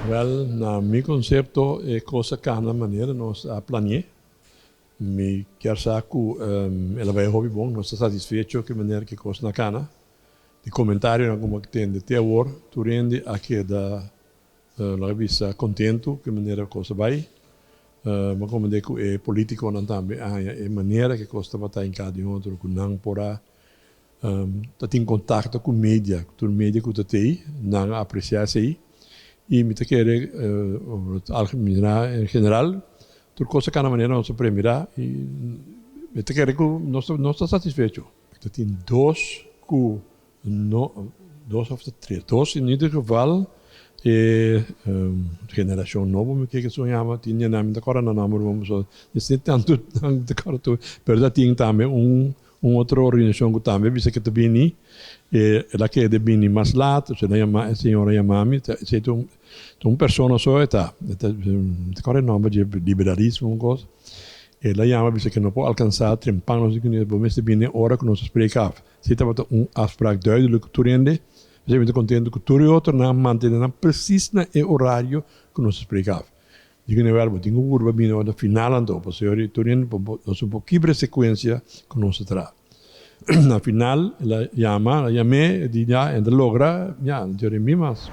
Wèl, na mi konsepto, e kos a kana manera nos a plani'é. Mi kier sa ku el a bai hopi bon, nos ta satisfecho ku e manera ku e kosnan a kana. Di komentarionan ku mi a tende te awor, tur hende a keda, laga bisa, kontentu ku e manera ku e kos a bai. Mi a komprendé ku e polítikonan tambe a haña e manera ku e kos tabata hinká den otro, ku nan por a ta tin kontakto ku media, ku tur media ku ta tei, nan a apresiá esei. I mi ta kere, en general, tur kos a kana manera nos a premirá i mi ta kere ku nos nos ta satisfecho. Ta tin dos ku no, dos òf ta tres, dos en ieder geval e generashon nobo mi ke ku yama, tin di nan mi ta kòrda nan nòmber bon pasobra esei tantu nan ta kòrda tur, pero ta tin tambe un Un otro organisashon ku tambe bisa ke ta bini, e el a keda bini mas lat, osea nan yama, e señora yama mi, ta esei ta un ta un persona so e ta, e ta mi ta kòrda e nòmber dje, liberalismo un kos, el a yama bisa ke no por alkansá trempan nos di kuné, bo mester bini e ora ku nos a spreek af. Esei tabata un afspraak duidelik ku tur hende, p'esei mi ta kontentu ku tur e otronan a mantene nan presis na e orario ku nos a spreek af. Di ku wèl bo tin ku purba bini ora final anto pasobra ori tur hende por nos no por kibra e sekuensia ku nos a traha. Na final el a yama, el a yam'é, e di ya, e ta logra, ya, anto ori mi mas.